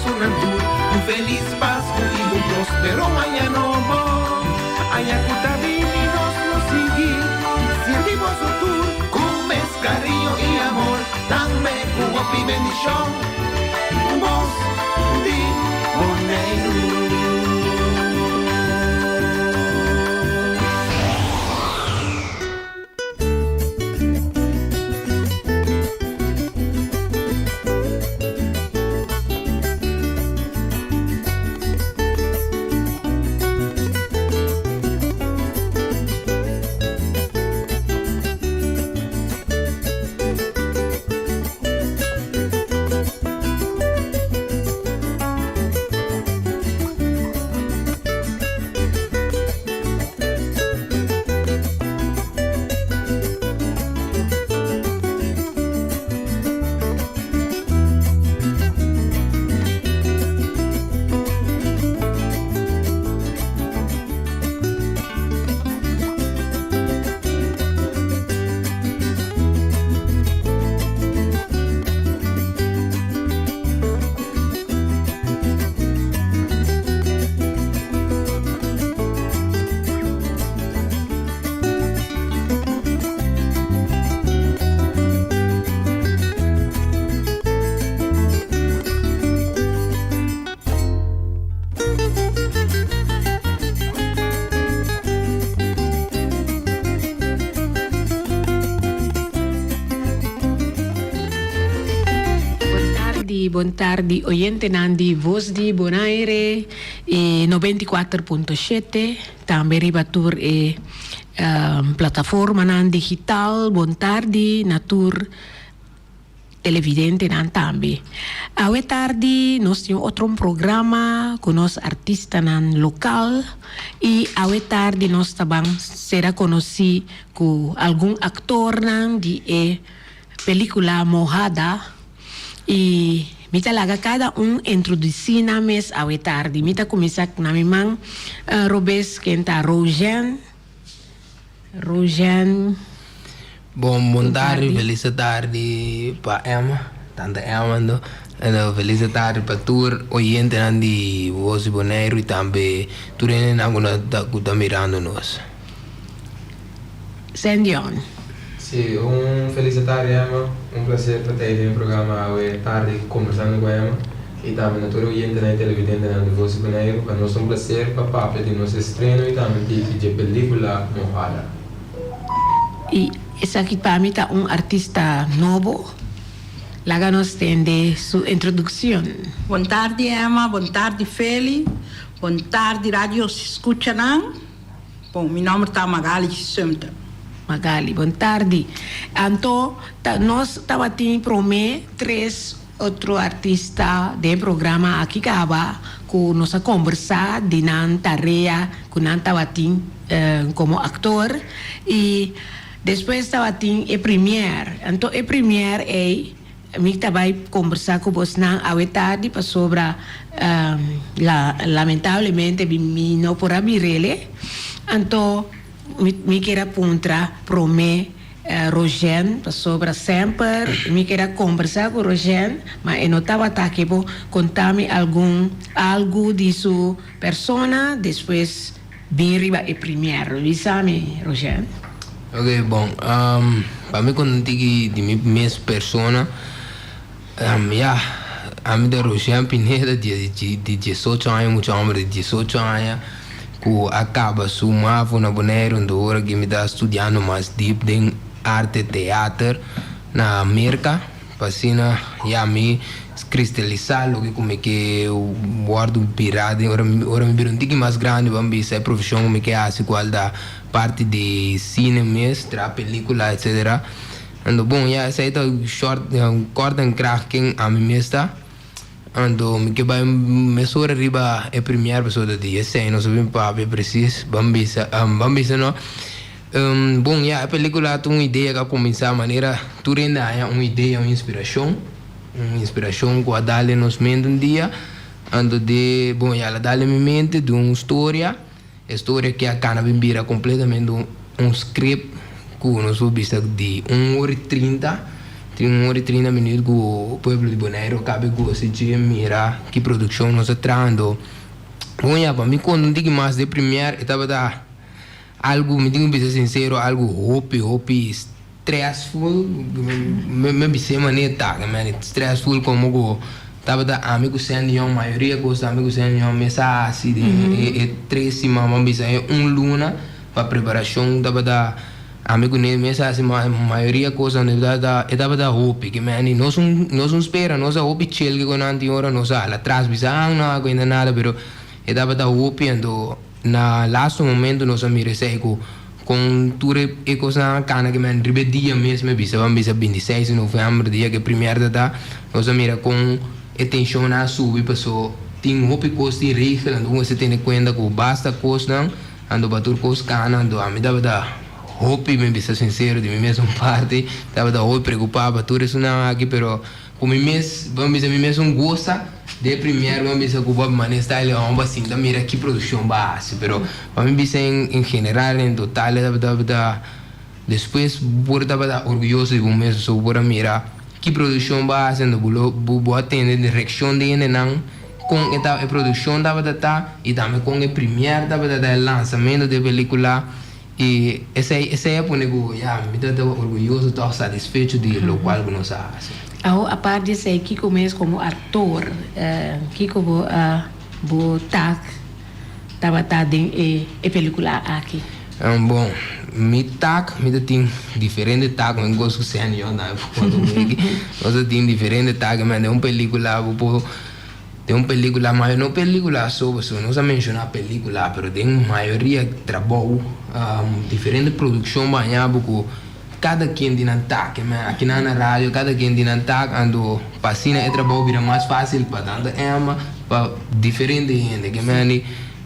bosonan tur un felis Pasku i un prospero aña nobo. Aña ku ta bini nos lo sigui sirbi boso tur ku mes kariño i amor, tambe ku hopi bendishon. Bos di Boneiru. Bon tardi, bon tardi oyentenan di Voz di Bonaire e 94.7, tambe riba tur e plataformanan digital. Bon tardi na tur televidentenan tambe. Awe tardi nos tin otro un programa ku nos artistanan lokal i awe tardi nos ta ban sera konosí ku algun aktornan di e pelikula Mojada i mi ta laga kada un introdusí nan mes awe tardi. Mi ta kuminsá na mi man robes ken ta Rojean. Rojean. Bon bon tardi, felis tardi pa Emma, tanta Emma anto. Anto felis tardi pa tur oyentenan di Voz di Boneiru i tambe tur hendenan ku ta ku ta mirando nos. Sandion. Sí, un felis tardi Emma, un placer pa ta ei den e programa awe tardi kombersando ku Emma i tambe na tur e oyentenan i televidentenan di Voz di Boneiru. Pa nos ta un placer pa papia di nos estreno i tambe di dje pelikula Mojada. I esaki pa mi ta un artista nobo. Laga nos tende su introduccion. Bon tardi Emma, bon tardi Feli, bon tardi radio scuchanan. Bon, mi nomber ta Magali Sumter. Magali, bon tardi. Anto ta nos tabatin prome tres otro artista den programa aki caba cu nos a combersa di nan tarea cu nan tabatin como actor y despues tabatin e premier. Anto e premier ey mi ta bay combersa cu bosnan awe tardi pasobra lamentablemente mi no por a mirele. Anto mi kier a puntra prome Rogen pasobra semper mi kier a combersa cu Rogen ma e no tabata aki bo conta mi algun algu di su persona despues bin riba e premier bisa mi Rogen. Ok bon pa mi conta un tiki di mi mes persona ya ami ta Rogen Pineda di diesocho aña mucha homber di diesocho aña ku a kaba su mavo na Boneiru anto ora ki mi ta studiando mas dip den arte teater na Merka pa asina ya mi kristalisá loke ku mi ke wòrdu bira den ora mi ora mi bira un tiki mas grandi ban bisa e profeshon ku mi ke hasi kual ta parti di sine mes traha pelikula etsetera anto bon ya esei ta short kòrt en krag ken ami mes ta. Anto mi ke bai mesora riba e premier pasobra di esei nos a bin papia precies ban bisa ban bisa no bon ya e pelicula ta un idea ku a kuminsá manera tur hende a haña un idea un inspirashon un inspirashon ku a dal den nos mente un dia anto de bon ya el a dal den mi mente di un storia. E storia aki a kana bin bira kompletamente un script ku nos por bisa di un ora i trinta. Tin un ora i trinta minuut ku pueblo di Boneiru a kabe gosa dje mira ki produkshon nos a traha. Anto bon ya pa mi konta un tiki mas de premier e tabata algu mi tin ku bisa sinsero algu hopi hopi stressful mi a bis'é manera ta stressful komo ku tabata ami ku Sandy Young mayoria kos ami ku Sandy Young mes a hasi den e tres siman ban bisa e un luna pa preparashon tabata Ami ku ne mes a hasi mayoria kosnan e tabata e tabata hopi ke meni nos un nos un spera nos a hopi chel ke ku nan tin ora nos a hala tras bisa ah no a kuenta nada pero e tabata hopi anto na lasto momento nos a mira esei ku kon tur e e kosnan a kana ke meni riba e dia mes mi bisa ban bisa 26 di november dia ke primer ta ta nos a mira kon e tenshonnan a subi paso tin hopi kos tin regel anto bo mester tene kuenta ku basta kosnan. Anto pa tur kos kana, anto ami tabata hopi, mi bisa sinsero di mi mesun parti, tabata hopi preokupá pa tur esunnan aki, pero ku mi mes, bo a bisa mi mesun gosa de primer, bo a bisa ku bo a mane style e hòmber sinta mira ki produkshon bo a hasi, pero pa mi bisa en general, en total e tabata despues bo por tabata orguyoso di bo mes, pasobra bo por a mira ki produkshon bo a hasi, anto bo lo bo a tende di reakshon di hendenan. Kon e ta e produkshon tabata ta i tambe kon e premier tabata ta e lansamento di e pelikula i esei esei a pone ku ya mi ta ta orguyoso tòg satisfecho di lokual ku nos a hasi. Awo apart di esei kiko mes komo aktor kiko bo a bo tak tabata den e e pelikula aki? Bon mi tak mi ta tin diferente tak mi gosa ku Sandy Young tambe por konta un wiki nos ta tin diferente tak den un pelikula bo por Den un pelicula mayo no pelicula so pasobra nos a menciona pelicula pero den mayoria trabou diferente produccion baña bo cu cada quien tin nan tak aki nan na radio cada quien tin nan tak anto pa asina e trabou bira mas facil pa tanto Emma pa diferente hende ke meni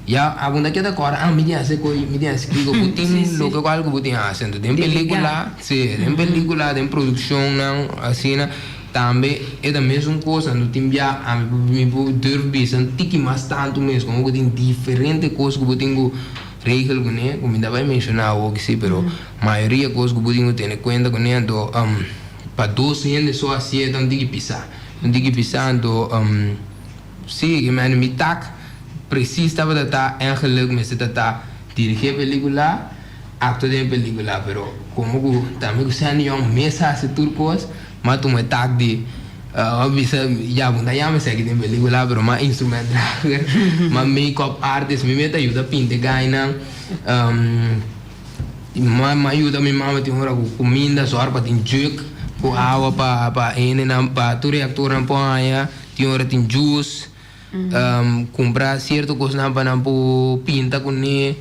ya abo ta keda corda ah mi tin haci coy mi tin haci kico bo tin loke cual cu bo tin haci anto den pelicula si den pelicula den produccion nan asina. Tambe e ta mesun kos, anto tin bia ami por mi por durf bisa un tiki mas tantu mes, komo ku tin diferente kos ku bo tin ku regel kuné, ku mi ta bai menshoná awoki si, pero mayoria kos ku bo tin ku tene kuenta kuné, anto pa dos hende so hasié ta un tiki pisá, un tiki pisá, anto si, mi tak presis tabata ta èngeluk mester ta ta dirigí e pelikula. Acto den e pelicula pero como cu tambe cu Sandy Young mes haci tur cos m'a tuma e taak di a bisa ya bo ta yama esaki den pelicula pero m'a instrument drager m'a make up artist mi mes ta yuda pinta e guynan m'a yuda mi mama tin ora cu cuminda zorg pa tin jug cu awa pa pa hendenan pa tur e actornan por haya tin ora tin juice cumpra cierto cosnan pa nan por pinta cune.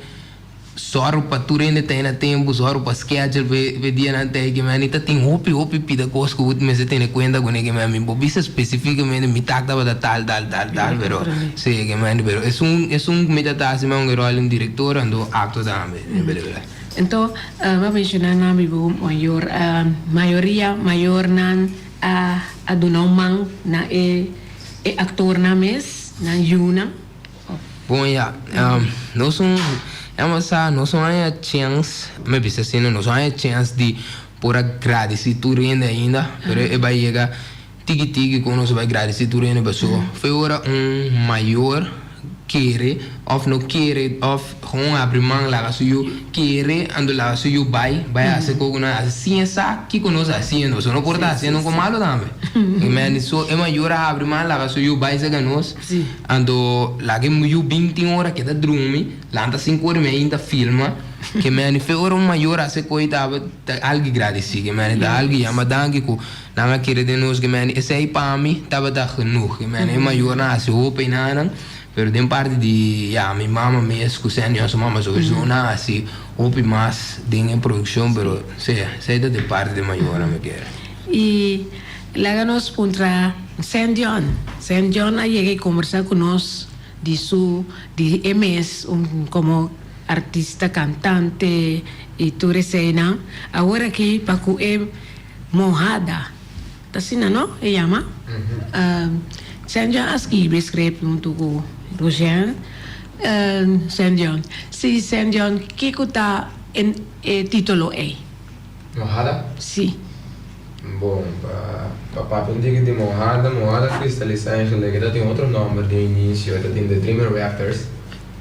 Sòru pa tur hende ta na tempu, sòru pa schedule pa e dianan ta eke mi ta tin hopi hopi pida kos ku bo mester tene kuenta kuné ke mi bo bisa spesifikamente mi tak tabata tal tal tal tal pero si ke mi pero esun esun ku mi ta ta hasi un ròl di un direktor anto akto tambe den pelíkula. Anto bo a menshoná nan mi bo mayor mayoria mayornan a a duna un man na e e aktornan mes nan yunan. Bon ya, nos un llama sa nos un haña chèns, mi bisa asina, nos un haña chèns di por a gradisí tur hende ainda, pero e bai yega tiki tiki ku nos bai gradisí tur hende pasobra fe ora un mayor kere òf no kere òf gewoon habri man laga su yu kere anto laga su yu bai bai hasi kos ku nan hasi sin e sa kiko nos a hasiendo pasobra no por ta hasiendo un kos malo tambe so e mayor a habri man laga su yu bai serka nos. Anto laga e yu bin tin ora ke ta drumi, lanta sinku ora i mei ta filma, ke meni fe ora un mayor hasi koi ta ta algu gradisí, ke meni ta algu yama danki ku nan a kere den nos, ke meni esei pa mi tabata genoeg, ke meni e mayornan hasi hopi enanan, pero den parti di ya mi mama mes ku Sandy su mama souiso nan hasi hopi mas den e produkshon, pero sea esei ta den parti di mayornan mi kere. I laga nos puntra Saint John. Saint John a yega i kombersá ku nos di su di e mes un komo artista kantante i tur eseinan. Awor aki pa ku e mohada ta asina no e yama? Saint John a skibi e script huntu ku Rojean. Saint John, si Saint John kiko ta e titulo ei? Mohada? Si. Bon, pa pa papia un tiki di Mohada, Mohada Kristalisá eigenlijk e ta tin otro nòmber den inisio, e ta tin The Dreamer Raptors,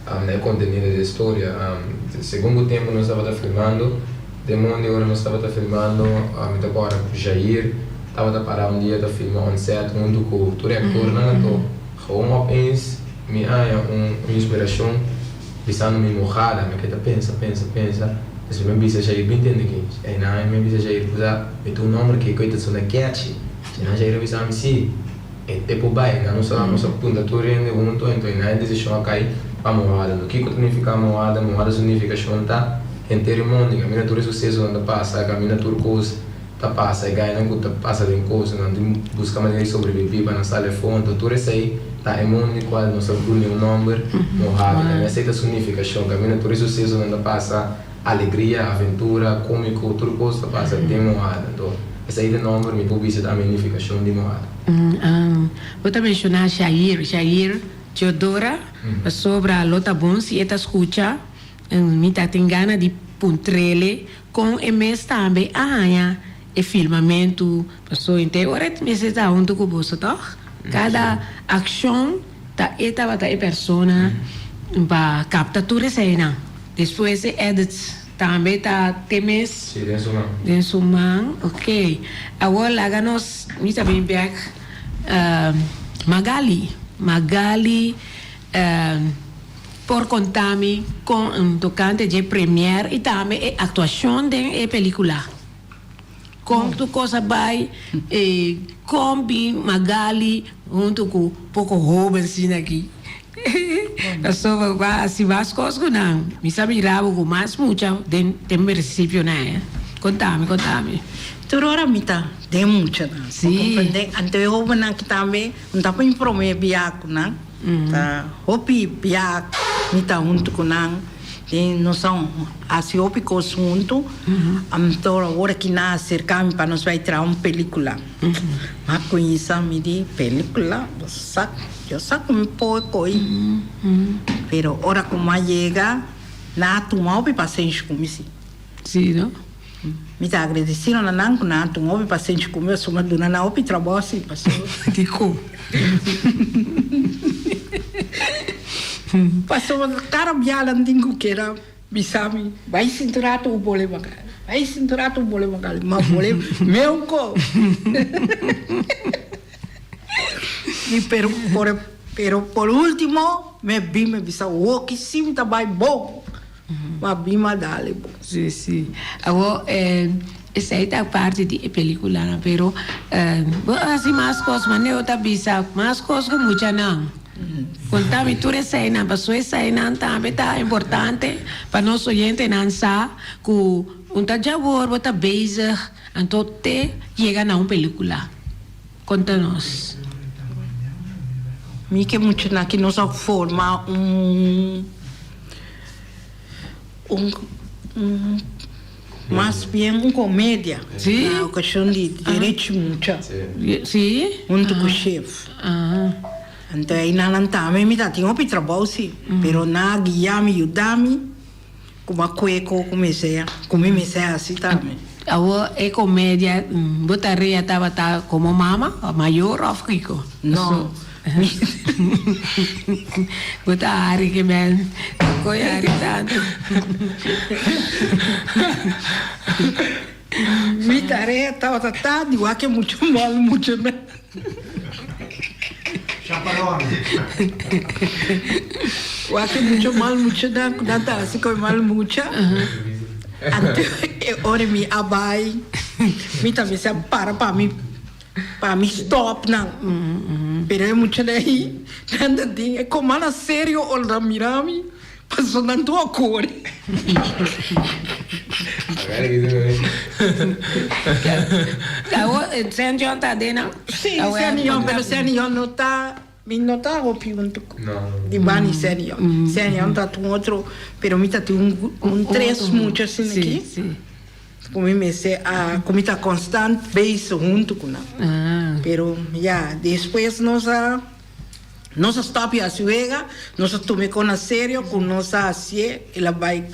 na e kontenido di e storia. Segun ku tempu nos tabata filmando, den mondi ora nos tabata filmando, mi ta kòrda ku Jair tabata pará un dia ta filma on set huntu ku tur e aktornan, anto gewoon opeens mi haña un inspirashon Bisando mi mojada, mi keda pensa, pensa, pensa, despues mi bisa Jair, bin tende aki. Einan mi bisa Jair, kusa, mi tin un nomber aki ku e ta sona catchy. Einan Jair a bisa mi, si, e e por bai. Einan nos a nos a punta tur hende hunto, enton einan e desishon a kai pa mojada. Anto kiko ta nifiká mojada? Mojada su nifikashon ta henter e mondi, kaminda tur e susesonan ta pasa, kaminda tur kos ta pasa, e gainan ku ta pasa den kos, nan tin buska manera di sobrebibí pa nan sali afó, anto tur esei ta e mundu di kual nos a duna un nòmber, Mojave. Tambe esei ta su nifikashon, kaminda tur e susesonan ta pasa, alegria, aventura, kómiko, tur kos ta pasa den Mojave. Anto esei ta e nòmber, mi por bisa tambe e nifikashon di Mojave. Bo ta menshoná Shair, Shair Teodora, pasobra lo ta bon si e ta skucha, mi ta tin gana di puntr'ele Kon e mes tambe a haña e filmamentu, paso henter ora e mester ta huntu ku boso tòg? Kada akshon ta e tabata e persona pa kapta tur eseinan. Despues e edits tambe ta te mes. Sí, den su man. Den su man, ok. Awor laga nos, mi ta bin bèk Magali. Magali. Por konta mi kon un tokante dje premier i tambe e aktuashon den e pelikula. Kon tur kos a bai i kon bin Magali huntu ku poko hoben asina aki. Pasobra bo a hasi mas kos ku nan. Mi sa mira bo ku mas mucha den den prinsipionan e. Konta mi, konta mi. Tur ora mi ta den muchanan. Sí. Bo komprende? Anto e hobennan aki tambe no ta por prome bia ku nan. Ta hopi bia mi ta huntu ku nan den nos a hasi hopi kos huntu anto awor ki nan a aserka mi pa nos bai traha un pelikula mi a kuminsa mi di pelikula bo sa yo sa ku mi por ko'i pero ora ku mi a yega nan a tuma hopi pasenshi ku mi si. Sí, no? Mi ta agradecido na nan cu nan a tuma hopi pasenshi cu mi pasobra mi a duna nan hopi trabou si pasobra. Dicon? Pasobra cada bia nan tin cu keda bisa mi, Bai sinti un rato cu bole magal, bai sinti un rato cu bole magal, ma bole meu co. Y pero por pero por ultimo mi a bin mi a bisa, Woki si mi ta bai bon. Ma bin ma dale bo. Sí, sí. Awor, esei ta parti di e peliculanan, pero bo a haci mas cos, manera bo ta bisa, mas cos cu muchanan. Conta mi tur eseinan, pasobra eseinan tambe ta importante pa nos oyentenan sa cu un ta djawor bo ta bezig, anto te yega na un pelicula. Conta nos. Mi ke muchanan ki nos a forma un un un mas bien un comedia Sí? na ocasion di derecho mucha Sí? hunto cu chef. Anto einan nan tambe mi ta tin hopi trabou si, pero nan a guia mi, yuda mi. Kuma kue ku ku mester ku mi mester hasi tambe. Awor e komedia bo tarea tabata komo mama mayor of kiko? No. Bo ta hari ke men koe hari tantu. Mi tarea tabata ta di wak e mucha mal mucha nan. Wak e mucha mal mucha nan ku nan ta hasi ku e mal mucha. Anto e ora mi a bai mi ta mester a para pa mi pa mi stop nan. Pero e muchanan ei nan ta tin e koma na serio ora nan mira mi. Paso nan tur a kore. Awor Saint John ta aden nan? Sí, Saint John, pero Saint John no ta, mi no ta hopi huntu ku di bani Saint John. Saint John ta un otro, pero mi ta tin un un tres mucha asina aki ku mi mester a, ku mi ta constant bezig huntu ku nan. Pero ya, despues nos a. Nos a stop y haci wega, nos a tuma e con na serio cu nos a hacié, el a bay.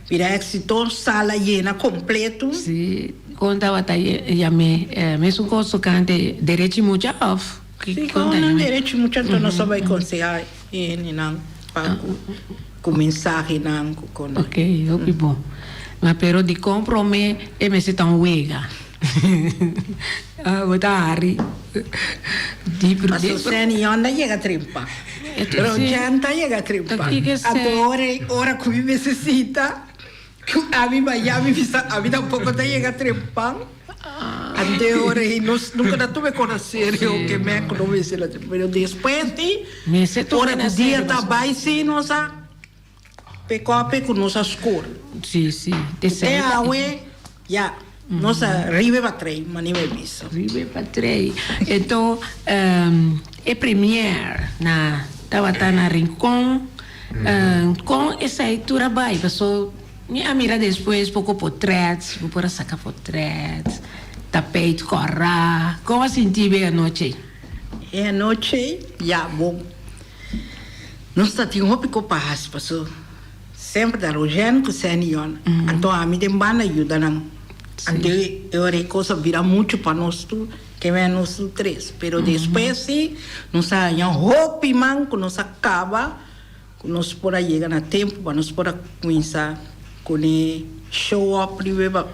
Bira éxito, sala yena kompleto. Sí, kon tabata yam'é mesun kos tokante derechi mucha òf Sí, kon nan derechi mucha anto nos a bai konsehá e hendenan pa ku ku mensahenan ku kon. Ok, hopi bon. Ma pero dikon promé e mester ta un wega? Bo ta hari. Paso Seni Yon a yega trempa. Rojan ta yega trempa. Anto ora ora ku mi mester sita ku ami bai ami bisa ami tampoco ta yega trempan. Ante ora ei nos nunca ta tuma e kos na serio ke me ku no mester la trempa. Pero despues di ora ku dia ta bai si nos a Pekope ku nos a skur. Sí, sí. Te awe, ya, nos a riba e patrei, manera mi a bisa. Riba e patrei. Enton, e première na tabata na Rincon. Kon esei tur a bai? Paso mi a mira despues poko potrèt, bo por a saka potrèt, tapijt kòrá. Kon a sinti bo e anochi ei? E anochi ei, ya, bon. Nos ta tin hopi ko pa hasi paso semper ta Rogen ku Senion anto ami den banda yuda nan anto e ora e kos a bira muchu pa nos tur ke men nos tur tres pero despues si nos a haña hopi man ku nos a kaba ku nos por a yega na tempu pa nos por a kuminsa ku e show up riba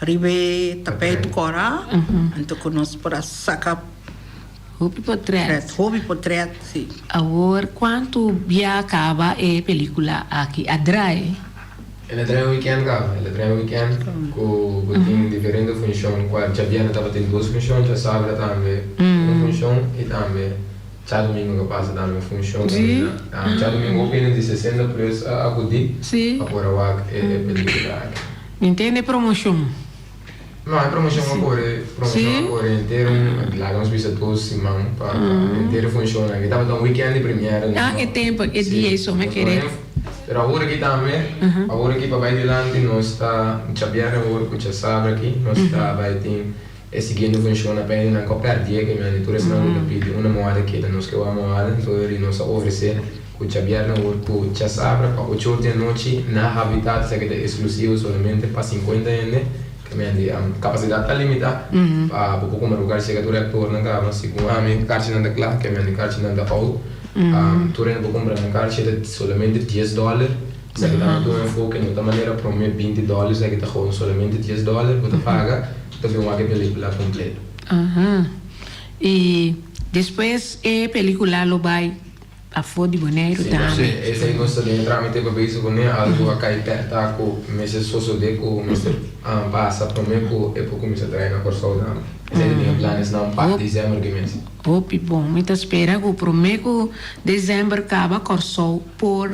riba e tapijt kora anto ku nos por a saka. Hopi potret. Hopi potret, si. Awor, kuantu bia kaba e pelikula aki a draai? El a draai un weekend kaba. El a draai un weekend ku ku tin diferente funshon. Kua djabièrnè tabatin dos funshon, djasabra tambe un funshon i tambe djadumingu ku pasa tambe un funshon. Si. Djadumingu hopi hende di sesenta plus a akudí pa por a wak e pelikula aki. Mi ntende promoshon. No, e promoshon a kore, promoshon a kore henter un, laga nos bisa dos siman pa henter e funshon aki. Tabata un weekend di premiera. Ah, e tempo, e dia eso mi a kere. Pero awor aki tambe, awor aki pa bai dilanti nos ta djabièrnè awor ku djasabra aki nos ta bai tin e siguiente funshon na pende nan ku a pèrdie ke mende tur esnan ku ta pidi una moada keda nos ke wak moada enton eri nos a ofresé ku djabièrnè awor ku djasabra pa ocho or di anochi na Habitat esaki ta eksklusivo solamente pa sinkuenta hende ke mende kapasidat ta limitá pa bo por kumpra bo karchi seka tur e aktornan kaba segun ami karchinan ta kla ke mende karchinan ta out tur hende por kumpra nan karchi ta solamente dies dòler esaki ta un enfoke no ta manera promé binti dòler esaki ta gewoon solamente dies dòler bo ta paga bo ta bin wak e pelikula kompleto. I despues e pelikula lo bai Afó di Boneiru tambe. Sí, esei nos ta den e trámite pa bezig kuné, algu a kai pèrtá ku mester sosodé ku mester pasa promé ku e por kuminsá traha na Kòrsou tambe. Esei ta den e planesnan pa desèmber ki mes. Hopi bon. Mi ta spera ku promé ku desèmber kaba Kòrsou por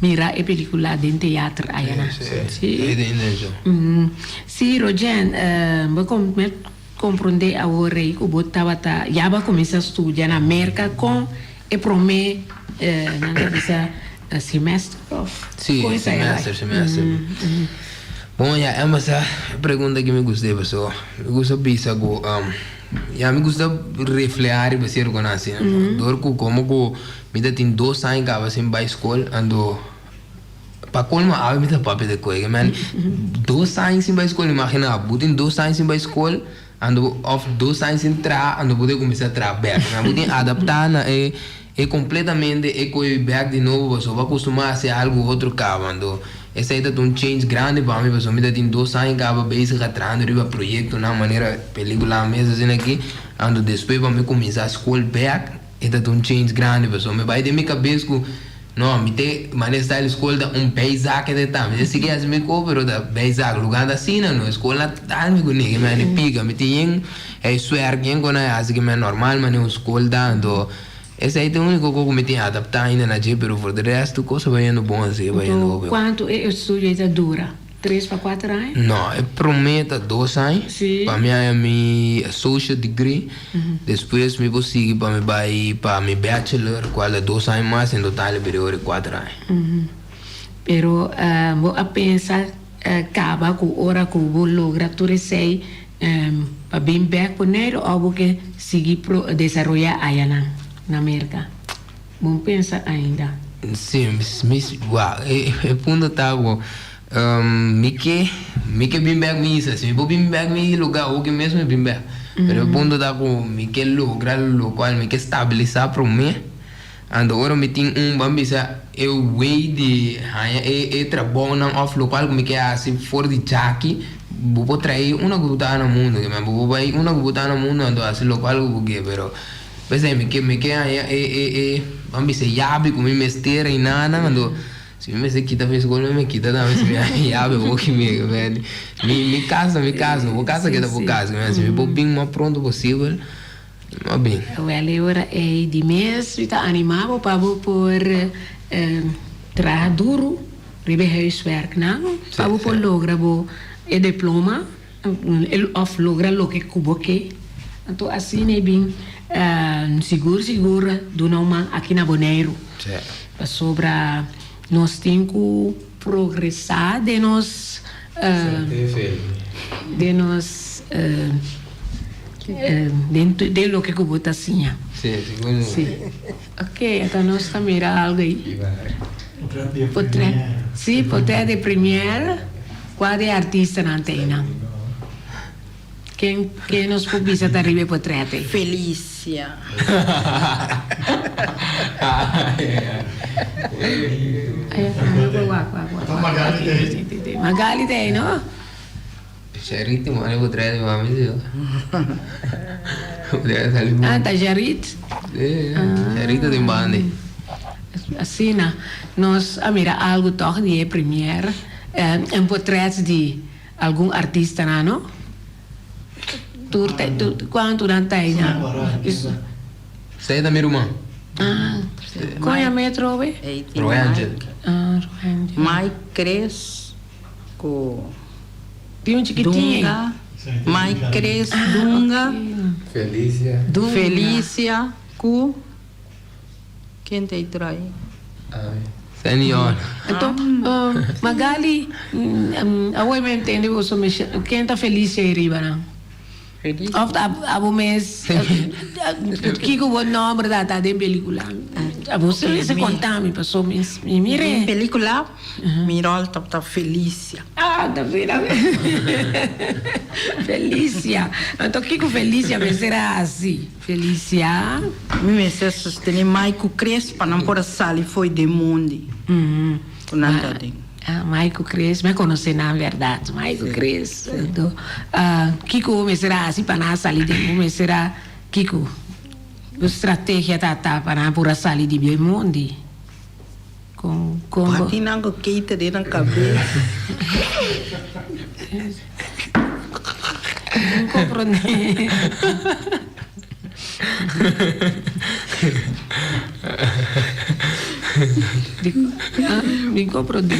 mira e pelikula den teater ayanan. Sí, esei ta e intenshon. Sí, Rogen, bo Komprondé awor rei ku bo tabata ya bo a kuminsá studia na Merka kon e promé nan ta bisa semester òf Sí, kon esei a bai? semester, semester. Bon ya Emma sa e pregunta ki mi gusta e paso mi gusta bisa ku ya mi gusta reflehá riba sierto ku nan hasi dor ku komo ku mi ta tin dos aña kaba sin bai skol anto Pa colmo awe mi ta papia de koe man dos aña sin bai school imagina bo tin dos aña sin bai school ando of dos aña sin traha ando bo ta cuminsa traha bek man bo tin adapta na e e completamente e koe bek di nobo pasobra bo a costuma haci algo otro caba ando esey ta un change grandi pa mi pasobra mi ta tin dos aña caba bezig a trahando riba proyectonan manera pelicula mes asina aki ando despues pa mi cuminsa school bek e ta un change grandi pasobra mi bai den mi cabes cu No, mi te manda style skol ta un bijzaak e ta. Mi ta sigui hasi mi ko pero ta bijzaak. Lugar ta asina no. Skol na tal mi ku nigga mi a pika. Mi tin yen huiswerk yen kon a hasi ku mi a normal mane un skol ta. Anto esei ta e uniko ko ku mi tin adapta ainda na dje pero for de rest tur kos a bai yendo bon asi a bai yendo hopi. Kuantu e estudio ei ta dura? Tres pa kuater aña? No, e promé ta dos aña. Sí. Pa mi haña mi associate degree. Despues mi por sigui pa mi bai pa mi bachelor, cual ta dos aña mas, en total e bira ora cuater aña. Pero bo a pensa caba cu ora cu bo logra tur esey pa bin bek Boneiru of bo ke sigui desaroya ayanan na Merca? Bo no pensa ainda? Sí, mi, wak, e punto ta cu. Mi ke mi ke bin bek mi isla. Si mi por bin bek mi lugar hoki mes mi bin bek. Pero e punto ta ku mi ke logra lokual mi ke stabilisa prome. Anto ora mi tin un ban bisa e way di haña e e trabounan òf lokual ku mi ke hasi for di djaki bo por trae una ku bo ta na mundu ke men bo por bai una ku bo ta na mundu anto hasi lokual ku bo ke pero p'esei mi ke mi ke haña e e e ban bisa e yabi ku mi mester einan anto Si mi mester kita mi skol mi me kita tambe si mi a yabe hoki mi mi mi casa mi casa bo casa keda bo casa mi si mi por bin mas pronto posibel mi a bin. Wel e ora ey di mes mi ta anima bo pa bo por traha duro riba e huiswerknan pa bo por logra bo e diploma of logra loke ku bo ke anto asina e bin sigur sigur duna un man aki na Boneiru pasobra nos tin ku progresá den nos den nos den loke ku bo ta siña si ok anto nos ta mira algu ei potret si potret di premier. Kua di e artistanan ta einan? Ken ken nos por bisa ta riba e potret ei? Felicia. Magali ta ei no? Sharit tin manda e potret di mami si. Ah ta Sharit? Si, Sharit ta den banda ei. Asina nos a mira algu tòg di e premier. Un potret di algun artistanan no. Tur ta cuantu nan ta eynan. Stay ta mi ruman. Ah, con yama e trobe? Roangel. Ah, Roangel. Mike Chris cu Tin un chikitin ey. Dunga. Mike Chris Dunga. Felicia. Dunga. Felicia cu. Ken ta e trai? Señor. Anto, Magali, awor mi a intende boso mesha, ken ta Felicia ei riba nan? Felicia. Of abo mes, kiko bo nomber ta ta den pelicula? Abo se conta mi paso mi mire. Den pelicula mi rol tabata Felicia. Ah, ta bira Felicia. Anto kiko Felicia mester a hasi? Felicia. Mi mester sostene Mike ku Chris pa nan por a sali fo'i den mundi ku nan ta den. Ah, Mike ku Chris, mi a konosé nan bèrdat, Mike ku Chris. Anto, kiko bo mester a hasi pa nan a sali den? Bo mester a, kiko bo strategia ta ta pa nan por a sali di den mundi? Kon, kon bo. Bo tin nan ku keita den nan kabes. Min komprondé. Min komprondé.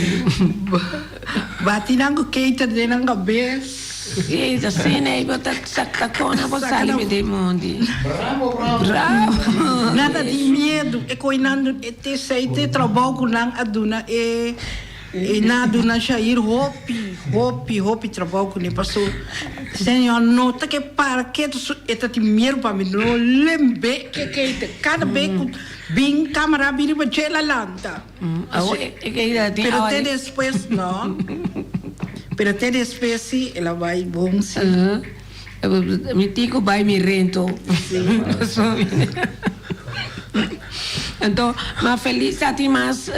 Bati nan ku keita den nan kabes. Sí, asina ei bo ta saka kona bo sali me den mondi. Bravo, bravo. Bravo. Nan ta tin miedu e koi nan e te sei te trabou ku nan a duna e. E na duna Jair hopi, hopi, hopi trabou kuné paso Señor no ta ke para ketu su e ta tin miedu pa mi no lembe ke keita kada be ku bin kamara bin riba dje el a lanta pero te despues no pero te despues si el a bai bon si. Mi tin ku bai mi rento. Anto, ma Feliz ta tin mas,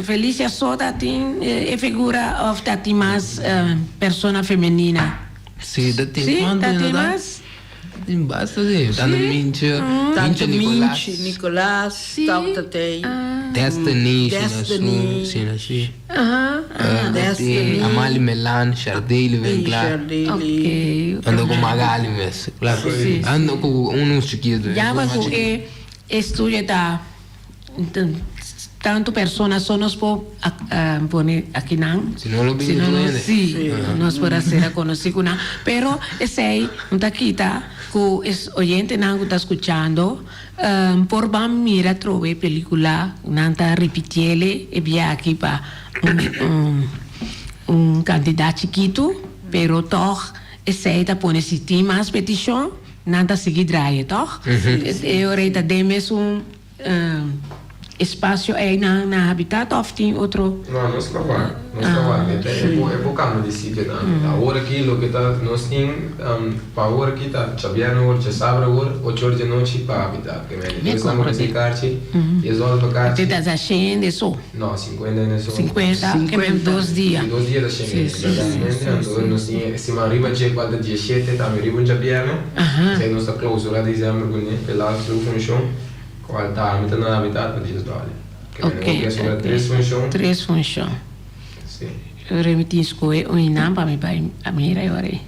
Felicia so ta tin e figura of ta tin mas persona femenina? Si, ta tin. Si, ta tin mas? Tin basta si. Tanto Minche, Minche Nicolas. Minche Nicolas, tabata tei. Destiny, Destiny. Sina si. Destiny. Amali Melan, Shardely ven kla. Ok. Ando ku Magali mes. Klaar. Ando ku unu chikitu. Ya ma ku e estudio ta tanto persona so nos por pone akinan. Si no lo bini tur hende. Si, nos por a sera konosí ku nan. Pero esei no ta kita ku e oyentenan ku ta skuchando por ban mira atrobe e pelikula ku nan ta ripitiele e bia aki pa un kantidat chikitu, pero tòg esei ta pone si tin mas petishon nan ta sigui draie tòg. E ora ei ta den mesun. espasio einan na Habitat òf tin otro? No, nos ta wak. Nos ta wak. E ta e por e por kambia di sitio tambe. Awor aki loke ta nos tin pa awor aki ta djabièrnè awor, djasabra awor, ocho or djanochi pa Habitat. Ke mende tur esnan ku mester karchi, dies dòler pa karchi. Te ta sa shen hende so? No, sinkuenta hende so. Sinkuenta, ke mende dos dia. Si, dos dia ta shen hende, bèrdatmente. Anto nos tin e siman riba dje kual ta diesshete tambe riba un djabièrnè. Esei nos ta klousura desèmber kuné, e laatste funshon. Cual ta mi ta na habitat pa dies dòler. Ke mene bo ke sobra tres funshon. Tres funshon. Si. Ora mi tin scohe un inan pa mi bai a mira e ora ei.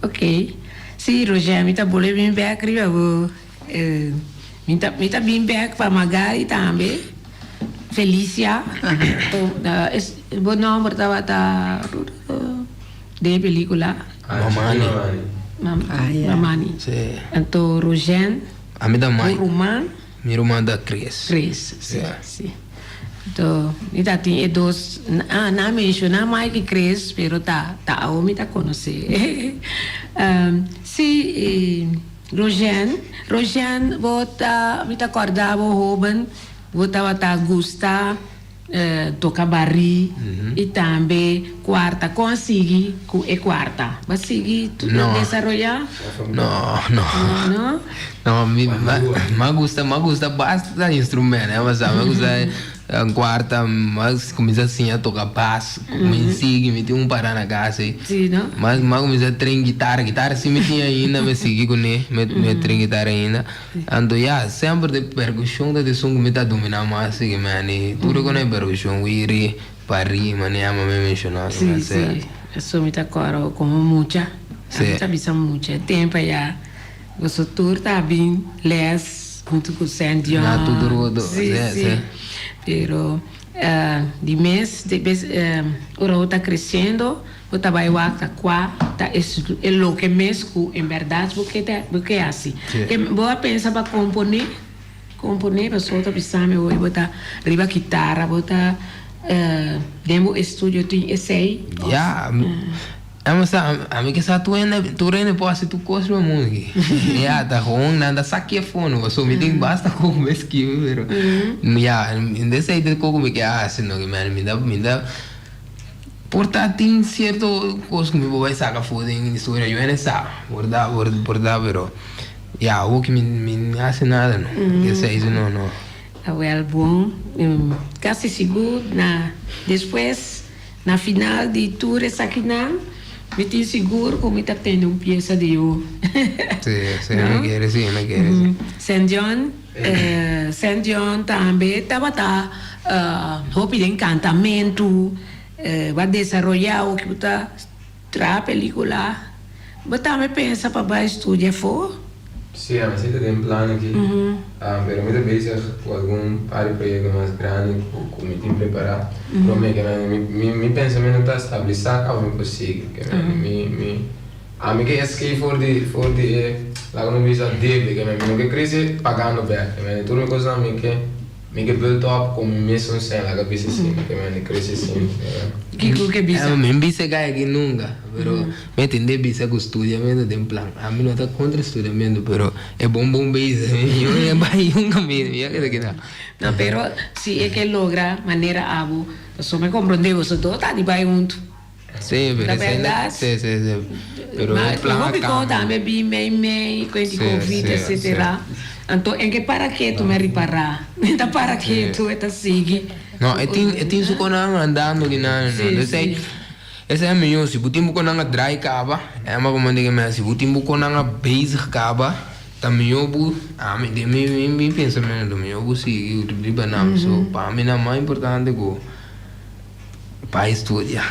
Ok. Si Roger mi ta bole bin bek riba bo. Mi ta mi ta bin bek pa Magali tambe. Felicia. Bo nomber tabata den e pelicula. Mamani. Mamani. Si. Anto Rogen. Ami ta Bo Mike. ruman? Mi ruman ta Chris. Chris, si, Yeah. si. Anto, mi ta tin e dos, ah, nan a menshoná Mike i Chris, pero ta, ta awo mi ta konosé. Si, i Rogen, Rogen, bo ta, mi ta kòrda bo hóben, bo tabata gusta Toka barí i tambe kuarta. Kon a sigui ku e kuarta? Bo a sigui desaroyá? No, no. No? No, mi mi gusta mi gusta basta instrumento, eh, sa mi gusta kuarta, mi a kuminsá siña toka bas, mi sigui mi tin un pará na kas ei. Sí, no? Mi a kuminsá tren gitara, gitara sí mi tin ainda, mi a sigui kuné, mi a tren gitara ainda. Anto ya, semper de percusion ta esun ku mi ta domina mas así ke mani tur e kone percusion wiri, pari, mane ama mi menshona Sí, sí, eso mi ta kòrda komo mucha, Sí. Mi ta bisa mucha, e tempo aya boso tur ta bin les huntu ku Saint John. Na tur rodo, Sí, sí, sí. sí. Pero di mes, di bes ora bo ta kresiendo. Bo ta bai wak ta kua ta e loke mes ku en bèrdat bo ke ta bo ke hasi. Ke bo a pensa pa komponé? Komponé pasobra bo ta bisa mi hoy bo ta riba kitara bo ta den bo estudio tin esei òf? Ya, mi sa ami ke sa tur hende tur hende por hasi tur kos riba mundu aki. Ya ta gewoon nan ta sa ke fono pasobra mi tin basta kos ku mi skibi pero ya esei ta e kos ku mi ke hasi no mi ta mi ta. Por ta tin cierto cos cu mi por bay saca afo den historia yo ene sa por ta por ta pero ya awo ki mi mi no haci nada no esey si no no. Awel bon casi sigur na despues na final di tur esakinan mi tin sigur cu mi ta tende un pieza di yu. Si si mi kere si mi kere si. Saint John Saint John tambe tabata hopi den kantamentu, bo a desaroyá oki bo ta traha pelíkula. Bo tambe pensa pa bai studia afó? Sí, ami si ta den plan aki, pero mi ta bezig ku algun par di proyekto mas grandi ku mi tin prepará. Promé ke mi mi pensamentu ta stabilisá kaba mi por sigui. Mi mi. Ami ke escape for di for di e laga mi bisa debe ke mi no ke crece pagando bek ke mi tur mi cosnan mi ke mi ke build up con mi mesun cen laga bisa si ke mi crece sin. Kiko ke bisa? Mi bisa kai aki nunca pero mi a tende bisa cu studiamento den plan ami no ta contra studiamento pero e bon bon bezig mi no bai un caminda mi a keda keda. No pero si e ke logra manera abo pasobra mi comprende boso dos ta di bai hunto. Sí, pero La esei no, berdad. sí, sí, sí. Pero Ma e plan a hopi cambia. kon tambe bin mei mei ku di Sí, covid sí, etcetera. sí. Anto en ke para ketu mi a ripará. Mi ta para Sí. ketu e ta sigui. No, e tin e tin su konan andando kinan no. Sí, Entonces sí. esei a miyo si bo tin bo konan a draai kaba, e ama como di mi si bo tin bo konan a bezig kaba ta miyo bo ami den mi mi mi pensamiento miyo bo sigui riba nan. So pa mi nan mas importante ku. Bai studia.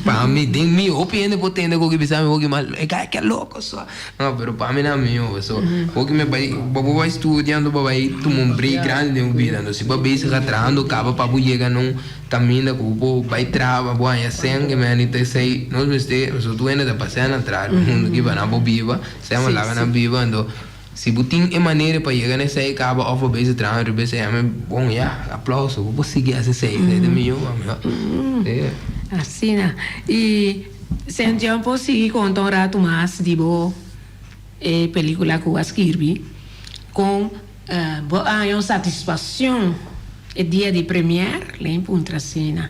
Pa mi, den mi, hopi hende por tende ku bisa mi hopi mal, e guy ke loko so. No, pero pa mi na mihó so. Hopi me bai, bo por bai studia anto bo bai tuma un break grandi den bo bida. Anto si bo a bezig a trahando kaba pa bo yega na un kaminda ku bo por bai traha pa bo haña sèn ke meni ta esei nos mester, pasobra tur hende ta pasea na traha den mundu aki pa nan por biba, sèn bo laga nan biba anto. Si bo tin e manera pa yega na esei kaba of bo bezig traha riba esei ami bon ya aplauso bo por sigui hasi esei esei ta mihó pa mi sí. Asina y Sentio por sigui konta un ratu mas di bo e pelicula ku a skirbi kon bo a haña un satisfaccion. E dia di première, len puntra asina.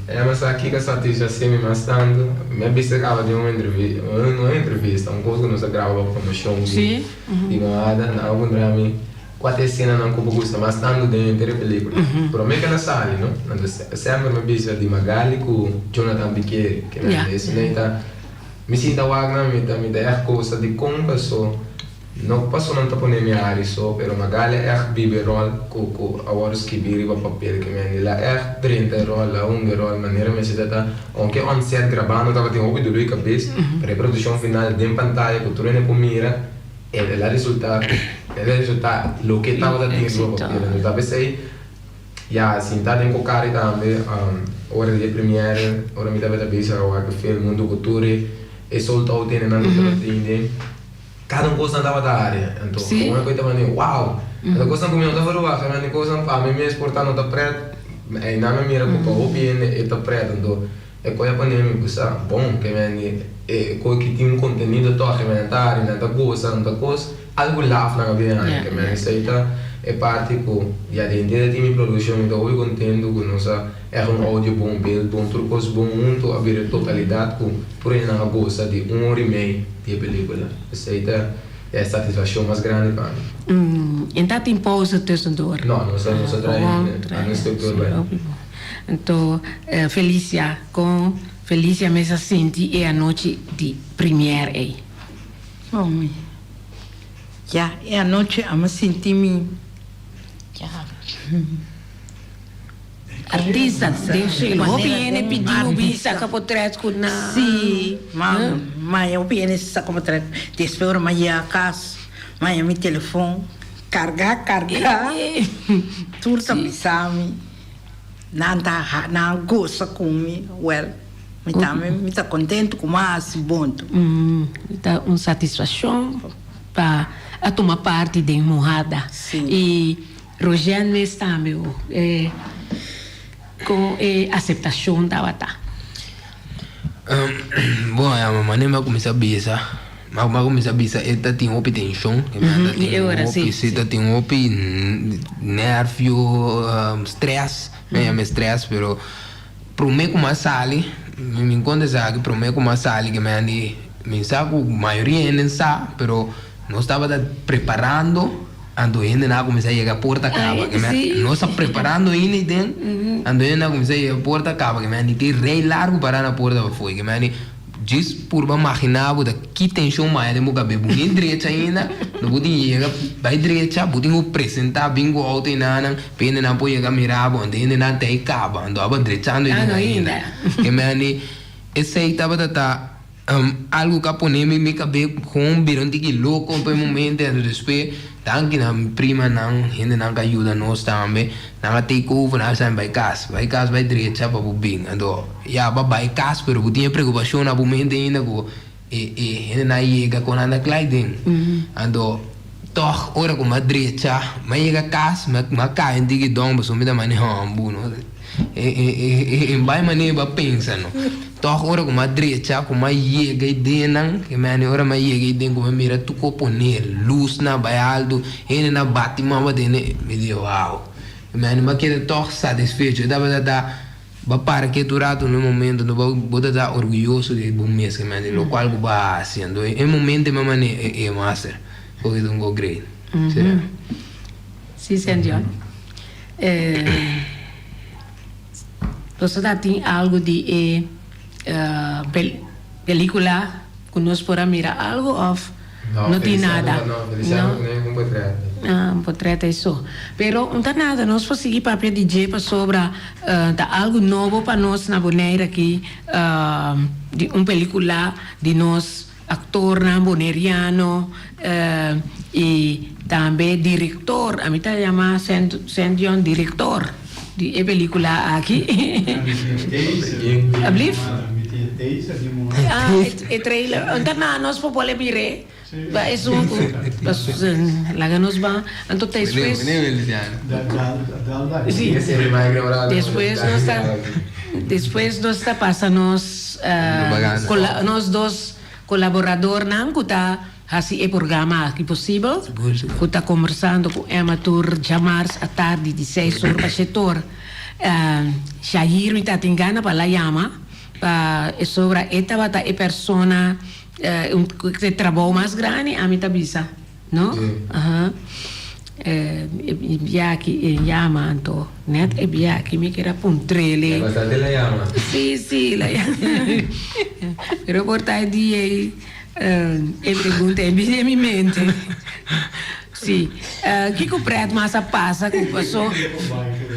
Emma sa kiko satisfasé mi mas tantu? Mi a bisa kaba den un entrevista, no un entrevista, un kos ku nos a graba pa promoshon di di Moada, nan a puntra mi kua ta e esenanan ku bo gusta mas tantu den henter e pelikula. Promé ku el a sali, no? Anto semper mi a bisa di Magali ku Jonathan Pikeri, ke nan esei ta, mi sinta wak nan mi ta mi ta ègt gosa dikon paso. No paso nan ta pone mi ari so, pero Magali a ègt biba e ròl ku ku a wòrdu skibí riba papel ke men. El a ègt drenta e ròl, a hunga e ròl manera mester ta ta. Ounke on set grabando tabatin hopi doló di kabes, pero e produkshon final den pantaya ku tur hende por mira, el a resultá el a resultá loke e tabata tin riba papel. Enton ta p'esei ya sinta den Kokari tambe ora di e première, ora mi tabata bisa a wak e film huntu ku tur e sold out hendenan ku tabatin den. Kada un kosnan tabata área. Anto, ora ku e ta manda, wow! Anto kosnan ku mi no ta verwagt, manda kosnan pa mi mes por ta no ta pret, einan mi mira ku pa hopi hende e ta pret. Anto, e koe a pone mi ku sa, bon, ke mende e koe ki tin un kontenido tòg, ke mende ta ari, nan ta gosa, nan ta kos, algu laf nan a bini haña. Ke mende esei ta e parti ku ya den henter tin mi produkshon, mi ta hopi kontentu ku nos a ègt un audio bon, beeld bon, tur kos bon huntu a bira e totalidat ku tur hendenan a gosa di un ora i mei. Di e pelicula. Esey ta e satisfaccion mas grandi pa mi. En ta tin pausa tussendoor? No, nos a nos a traha a nos structuur bai. Anto Felicia, con Felicia mes a sinti e anochi di première ey? Oh mi, ya e anochi a mi sinti mi, ya. Artista den shelu. Hopi hende pidi bo bin saka potret ku nan. Si, ma ma hopi hende saka potret. Despues ora mi a yega kas, mi a haña mi telefon karga karga. Tur ta bisa mi, nan ta nan a gosa ku mi. Wèl, mi tambe mi ta kontentu ku mi a hasi bon tur. Ta un satisfashon pa a tuma parti den Muhada. I Rojean mes tambe o e con e aceptacion tabata. Bon ya mama ne mi a cuminsa bisa mi a cuminsa bisa e ta tin hopi tension e ta tin hopi si ta tin hopi nervio stress mi a yama stress pero prome cu mi a sali mi conta esaki prome cu mi a sali ke mi a di mi sa cu mayoria hende sa pero nos tabata preparando. Anto hendenan a kuminsá yega porta kaba ke mi nos ta preparando ainda i den anto hendenan a kuminsá yega porta kaba ke mi a di tin rei largu pará na porta pafó ke mi a di djis purba maginá bo ta ki tenshon maya den bo kabes bo ni drecha ainda no bo tin yega bai drecha bo tin ku presentá bin ku outo enanan pa hendenan por yega mira bo anto hendenan ta ei kaba anto aba drechando i den ainda ke mi a di esei tabata ta. Algu ka pone mi mi kabe kon bira un tiki loko pa e momento anto despues danki na mi primanan hendenan ka yuda nos tambe nan a take over nan a bisa mi bai kas bai kas bai drecha pa bo bin anto ya bo a bai kas pero bo tin e preokupashon na bo mente ainda ku e e hendenan a yega kon nan ta klai den anto tòg ora ku mi a drecha mi a yega kas mi a kai un tiki dòn pasobra mi ta maneha hambu no. E bai manera bo a pensa no. Tòg ora ku mi a drecha, ku mi a yega ei dennan, ke mi a ora mi a yega ei den ku mi a mira tur ku a pone lusnan bai altu, hendenan bati man pa tene, mi di wou. Mi a mi a keda tòg satisfecho. E tabata ta bo a para ketu rato na e momento no bo ta ta orguyoso di bo mes ke mi a di lokual ku bo a hasi. Anto e momento mi a manera e master, porque ta un go great. Si, Sendion. Nos ta tin algo di e pelicula cu nos por a mira algo of no tin nada? No, Feliciano no tin un potret. Ah, un potret ei so. Pero un ta nada, nos por sigui papia di dje pasobra ta algo nobo pa nos na Bonaire aki, di un pelicula di nos Actornan Boneriano y tambe director, ami ta yama Sendion director di e pelicula aki. Ablief? Ah, e trailer. Enta na nos por pone mir'é. Ba esun cu laga nos ban. Anto despues. Si. Despues nos ta despues nos ta pasa nos nos dos colaboradornan cu ta. hasi e programa aki posibel, ku ta kombersando ku Emma tur djamars atardi di seis or pa shete or. Shahir mi ta tin gana pa la yama pa e sobra e tabata e persona ku e trabou mas grandi ami ta bisa no aha e bia aki e yama anto net e bia aki mi kier a puntrele. Si si la yama pero por ta e dia ei. E pregunta e bini den mi mente. Si. Kiko pret mas a pasa ku paso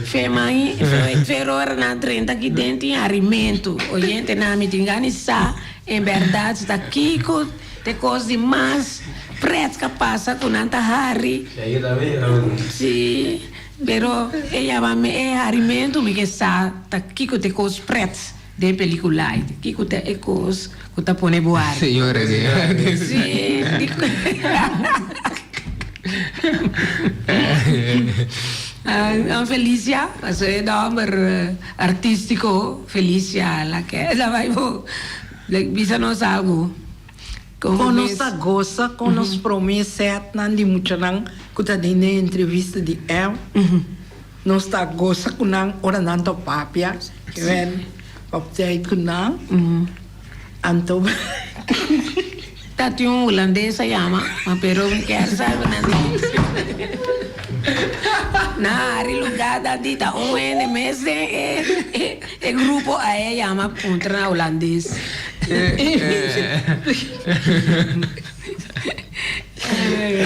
fe mai fe ora nan drenta aki den tin harimentu. Oyentenan mi tin gana di sa en bèrdat si ta kiko ta e kos di mas pret ku a pasa ku nan ta hari. Si. Pero e yama mi e harimentu mi ke sa ta kiko ta e kos pret. Den pelicula ei, kico ta e cos cu ta pone bo arde? Señora di. Sí, di. Felicia, paso e nomber artistico, Felicia la ke la bai bo bisa nos algo. Con nos ta goza con nos prome setnan di muchanan cu ta den e entrevista di El. Nos ta goza cu nan ora nan ta papia, wen op tijd cu nan. Anto. Ta tin un hulandes a yama, ma pero mi kier sa cu nan di. Na hari lugar ta di ta un hende mes den e grupo a e yama puntra na hulandes.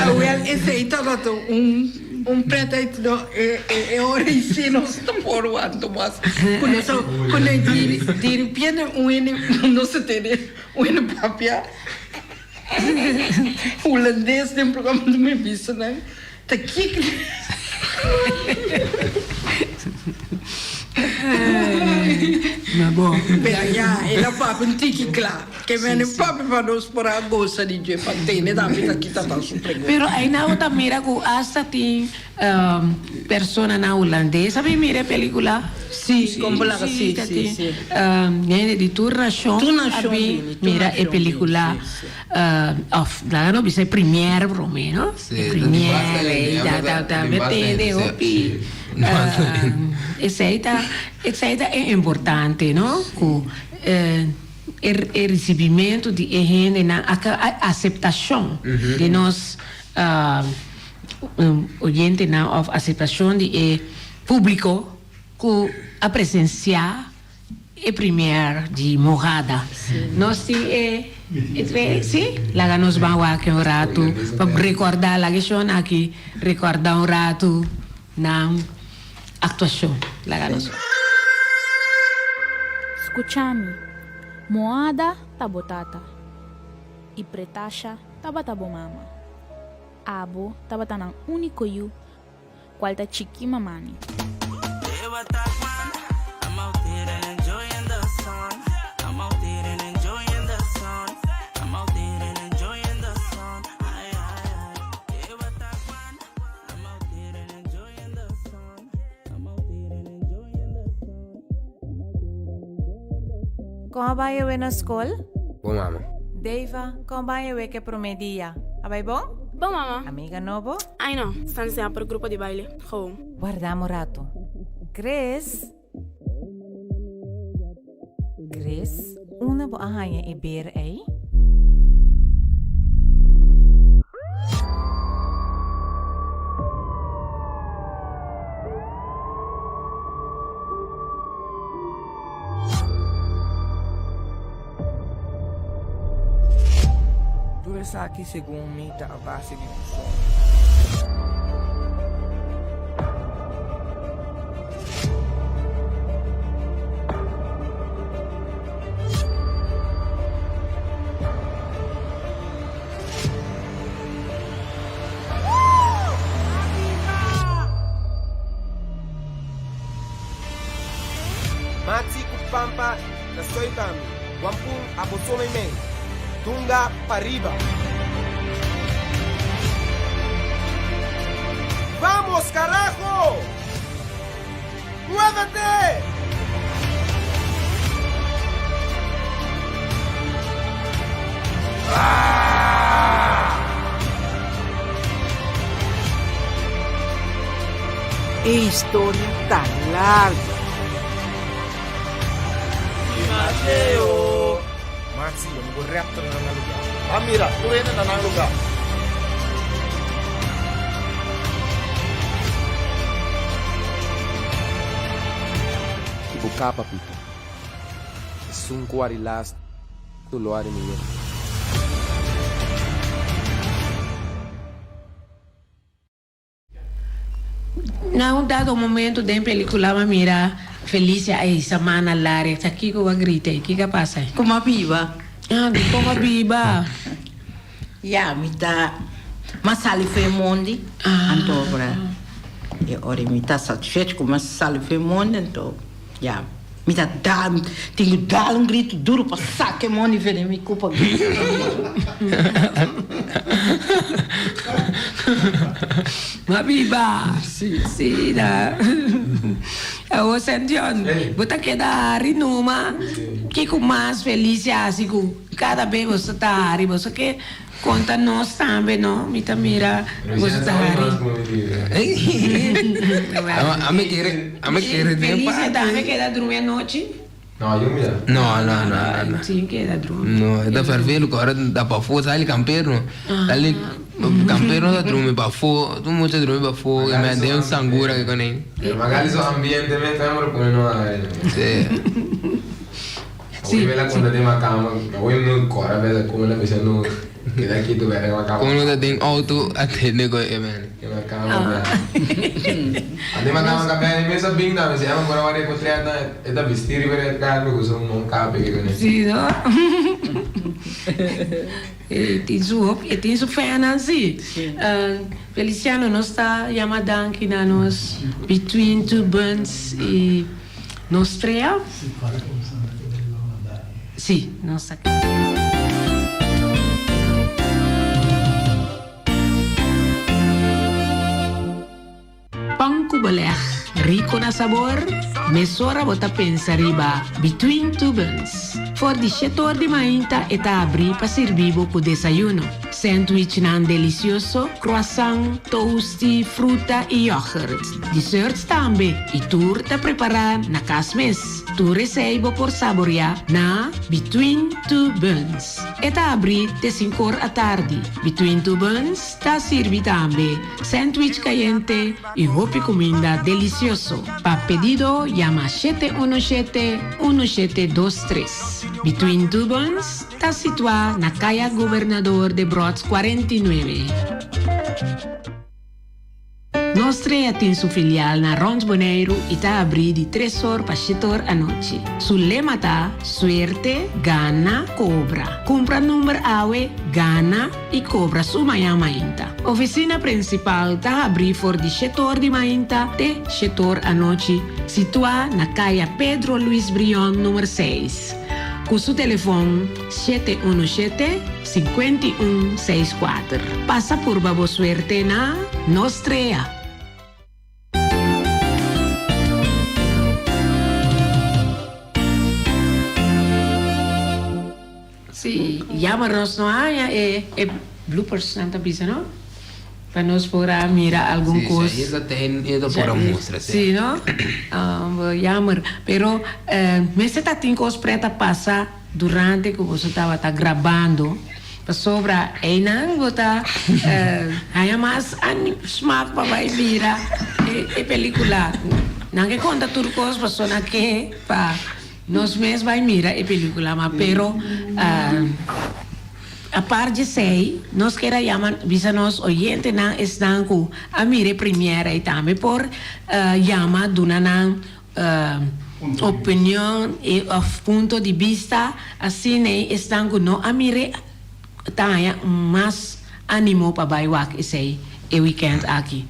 Awel esei tabata un un pret no e e ora ei si nos ta por wanta mas ku nos a ku nos di diripiente un hende nos a tene un hende papia hulandes den programa di mi bisa nan ta kiko. Pero ya el a papia un tiki kla. Ke mene papia pa nos por a gosa di dje pa tene tambe ta kita ta su pregunta. Pero aina bo ta mira ku asta tin personanan hulandes a bin mira e pelicula. Si, kon bo laga si, si, si. Hende di tur nashon a bin mira e pelicula. Of laga no bisa e première prome no. E première ta ta ta mi tende hopi esei ta esei ta e importante no ku e e risibimentu di e hendenan a aseptashon di nos oyentenan of aseptashon di e publiko ku a presensia E primer di mojada. Nos tin e e si? Laga nos ban wak un ratu pa recorda laga e shon aki recorda un ratu nan actuacion. Laga nos wak. Skucha mi, Moada ta bo tata, i Pretasha tabata bo mama. Abo tabata nan úniko yu Cual ta chiki mamani. Kon a bai awe na skol? Bon mama. Deiva, kon a bai awe ke promé dia? A bai bon? Bon mama. Amiga nobo? Ai no, stan siña por grupo di baile, gewoon. Warda un rato. Chris? Chris, unda bo a haña e ber ei? Tur esaki segun mi ta a base di un soño. Matsi ku Pampa na Suidami, Wampun abo so meimei, Dunga pariba. Vamos carajo! Muévete! Ah! E historia ta largu. Mateo! Maxi, lo mi bo raptor na nan lugar. Ban mira, tur hende na nan lugar. Ki bo kapa, Pito. Esun ku ari lastu lo ari mihó. Na un dado momento den pelicula m'a mira Felicia a hisa man na laria. Ta kico bo a grita ei? Kico a pasa ei? Como a biba. Ah, di como a biba. Ya, mi ta m'a sali for e mondi, anto ora e ora mi ta satisfecho cu m'a sali for e mondi, anto ya. Mi ta dal, tin cu dal un grito duro pa saca e mondi for den mi cupa. Ma biba. Si na. Awor Saint John, bo ta keda hari numa. Kico mas Felicia haci cu cada bes boso ta hari? Boso ke Konta nos tambe no, mi ta mira boso ta hari. Ami kere, ami kere den Felicia parti. tambe keda drumi anochi? No, yo mira. No, no, no, no. Sin keda drumi. No, e ta fervelo ku ora ta pafó sali kamperno. Sali kamperno ta drumi pafó, tur mucha drumi pafó, e me den un sangura ke kone. Pero magali su ambiente mes tambe lo pone no hari. Sí. Awor mi la conta den ma cama, awor mi no cora bes a come la bisa no keda kieto bek den ma cama. Como no ta den auto atende cu e man. Den ma cama bek. A den ma cama ka bek, mi mesa bin tambe, si ema cora wak e potret nan e ta bisti riba red carpet cu su mon cape ke cune. Si no. E tin su hopi, e tin su fannan si. Feliciano nos ta yama danki na nos Between Two Buns y. Nos trea? Sí, nos ta. Pan ku beleg, rico na sabor, mesora bo ta pensa riba Between Two Buns. For di shete or di mainta e ta abri pa sirbi bo ku desayuno. Sandwichnan delicioso, croissant, toasty, fruta y yoghurt. Desserts tambe y tur ta prepara na cas mes. Tur esey bo por saborea na Between Two Buns. E ta abri te sinkor atardi. Between Two Buns ta sirbi tambe sandwich cayente y hopi cuminda delicioso. Pa pedido yama 717 1723. Between Two Buns. Ta situá na Kaya Gobernador Debrotz 49. Nos Trea tin su filial na rond Boneiru i ta abrí di tres or pa shete or anochi. Su lema ta, Suerte, gana, kobra. Kumpra number awe, gana i kobra su mañan mainta. Ofisina prinsipal ta habrí for di shete or di mainta te shete or anochi, situá na Kaya Pedro Luis Brion number seis. Ku su telefon 717 51 64. Pasa purba bo suerte na Nos Trea. Sí, jammer nos no haña e e bloopers nan ta bisa no. Pa nos por a mira algun Sí, kos. sí, e ta ten, e ta por a mustra, sí. Sí, no? Jammer. Pero mester ta tin kos pret a pasa durante ku boso tabata grabando. Pasobra einan bo ta haña mas smak pa bai mira e pelikula. Nan ke konta tur kos pasobra nan ke pa nos mes bai mira e pelikula. Ma pero Apart djesei, nos kier a yama bisa nos oyentenan esnan ku a mira e premiera i tambe por yama duna nan opinion òf punto di bista, asina esnan ku no a mir'é ta haña mas animo pa bai wak esei e wikènt aki.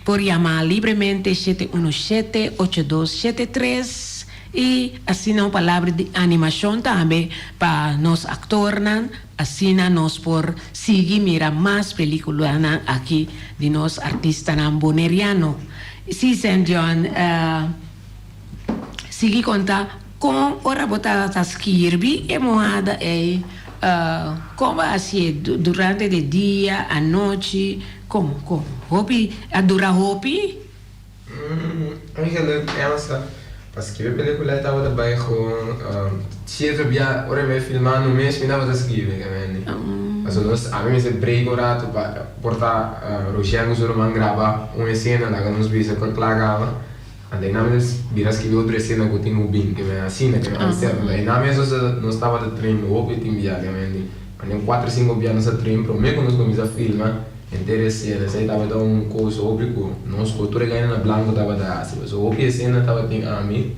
Por yama libremente 717 8273. I asina un palabra di animashon tambe pa nos aktornan, asina nos por sigui mira mas pelikulanan aki di nos artistanan boneriano. Sí, Saint John, sigui konta kon ora bo tabata skirbi e mohada ei, kon bo a hasié durante di dia, anochi, kon, kon? Hopi, a dura hopi? Eigenlijk Elsa pa skibi e pelicula e tabata bay gewoon cierto bia ora mi a filma no mes mi tabata skibi kende pasobra nos ami mester break un rato pa por ta Roshèn ku su ruman graba un esena laga nos bisa ku a kla kaba anto einan mi ta bira skibi otro esena ku tin ku bin kende asina kende einan mes nos tabata train hopi tin bia kende Ane un kuater sinku bia nos a train prome ku nos kuminsá filma henter e esena. Esei tabata un kos hopi ku nos ku tur e gaina na blanku tabata hasi. Pasobra hopi esena tabatin ami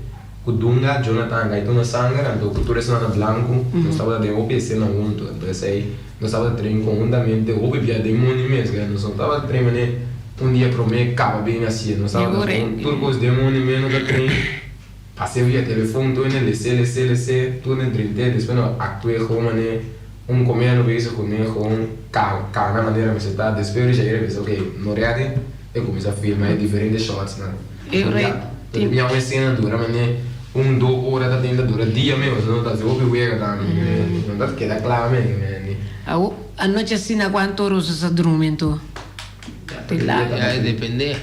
ku Dunga, Jonathan, Gaitona Sanger anto ku tur esnan na blanku nos tabata den hopi esena huntu. Anto esei nos tabata train konhuntamente hopi bia den mondi mes. Nos no tabata train manera un dia prome kaba bin hasié. Nos tabata tur kos den mondi mes nos a train. Pas'é via telefon tur ne les'é les'é les'é tur ne drent'é despues no actu'é gewoon manera un comediano bezig cu ne gewoon ca cana manera mester ta despues Richard Gere bisa ok no ready e cuminsa filma e diferente shots nan ya pero mi un escena dura manera un dos ora ta tin ta dura dia mes pasobra no ta haci hopi wega tambe no ta keda cla mes. Awo anochi asina cuanto ora boso sa drumi anto? Ya e depende.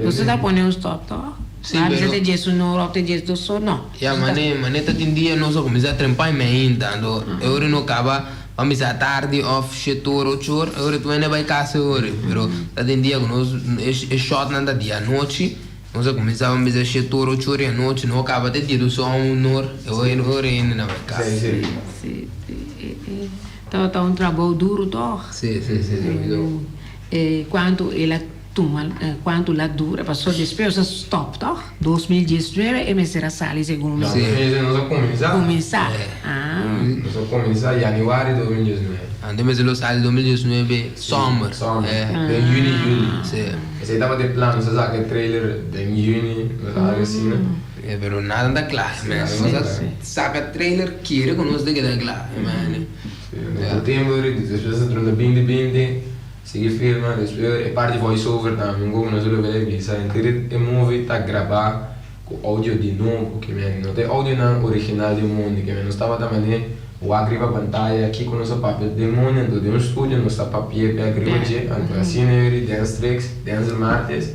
Boso ta pone un stop toch? Sí, Ma bisa pero te djes un ora of te djes dos or no. Ya, mane, mane ta tin dia nos a kuminsá trempa i meinta, anto e ora no kaba pa misa tardi of shete ora, ocho ora, e ora tur hende bai kasa e ora. Pero ta tin dia ku nos e shotnan ta di anochi, nos a kuminsá pa misa shete ora, ocho ora di anochi, no kaba te die dos ora, un ora, e ora hende na bai kasa. Sí, sí, sí. Tabata un trabou duru tog. Sí, sí, sí, sowieso. Cuantu el a tuma, cuantu la dura, paso despues a stop tog, 2019 e mester a sali segun mi. Sí. Nos a cuminsa. Cuminsa, ah. Nos a cuminsa januari 2019. Anto mester lo sali 2019 zomer. Zomer, den juni, juli. Sí. Esey tabata e plan, nos a saca e trailer den juni, nos a haga asina. Pero nada ta kla, man. Nos a saka trailer kere ku nos ta keda kla, man. Ku tempu despues a drenta binti binti, sigui filma, despues e parti voice over tambe un koku nos a logra bisa henter e movie ta grabá ku audio di nobo, ke men no ta e audionan original di mondi, ke men nos tabata manera wak riba pantaya kiko nos a papia den mondi, anto den un studio nos ta papia bek riba dje, anto asina yori Dance Tricks, Denzel Martes.